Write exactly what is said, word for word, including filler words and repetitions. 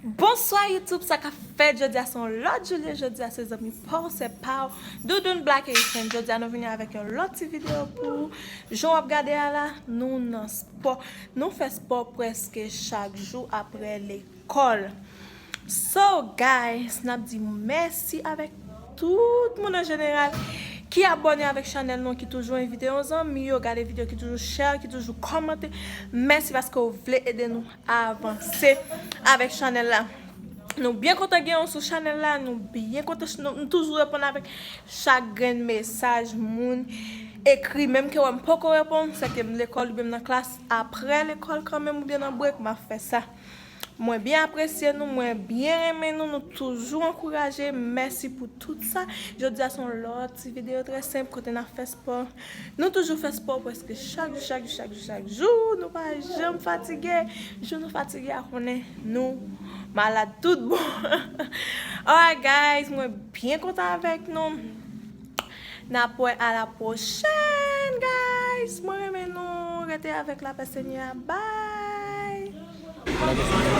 Bonswa YouTube, sa k ap fèt? Jodi a se yon lòt jou li ye, jodi a se zanmi pa w, sè pa w, Doudoune Black Haitian. Jodi a nou vini avèk yon lòt ti videyo pou ou. Jan w ap gade a la, nou nan spò. Nou fè spò prèske chak jou apre lekòl. So guys, n ap di mèsi avèk tout moun an jeneral ki abòne avèk chanèl nou, ki toujou envite yon zanmi yo gade videyo, ki toujou share, ki toujou kòmante. Mèsi paske w vle ede nou avanse avèk chanèl la. Nou byen kontan gen w sou chanèl la, nou byen kontan, nou, nou toujou reponn avèk chak grenn mesaj moun ekri, menm ke wè m poko reponn, sèke m lekòl oubyen m nan klas, apre lekòl kanmenm oubyen nan break, m ap fè sa. Mwen byen apresye nou, mwen byen renmen nou, nou toujou ankouraje, mèsi pou tout sa. Jodi a se yon lòt ti videyo trè senp kote n ap fè spò. Nou toujou fè spò prèske chak jou, chak jou, chak jou, chak jou. Nou pa janm fatige. Jou nou fatige a konnen nou malad tout bon. Alright guys, mwen byen kontan avèk nou. N ap wè a la pwochèn guys. Mwen renmen nou. Rete avèk lapè Senyè a. Bye.